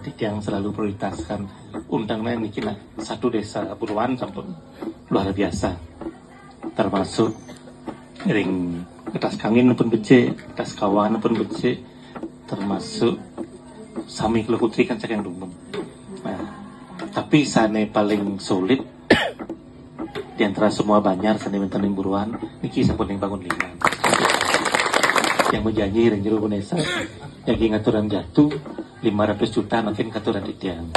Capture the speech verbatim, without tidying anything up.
Titiang selalu prioritaskan undangan niki, nah, satu desa Buruan sampun luar biasa. Termasuk ring Ketas Kangin pun becik, Ketas Kawan pun becik, termasuk sami kula putri kan saking Dumem. Nah, tapi sane paling sulit di antara semua banjar sane wenten ring Buruan niki sampun ring bangun lima. Yang menjanji ring jero Unesa, yang ngaturan jatuh lima ratus juta makin katuran titiang.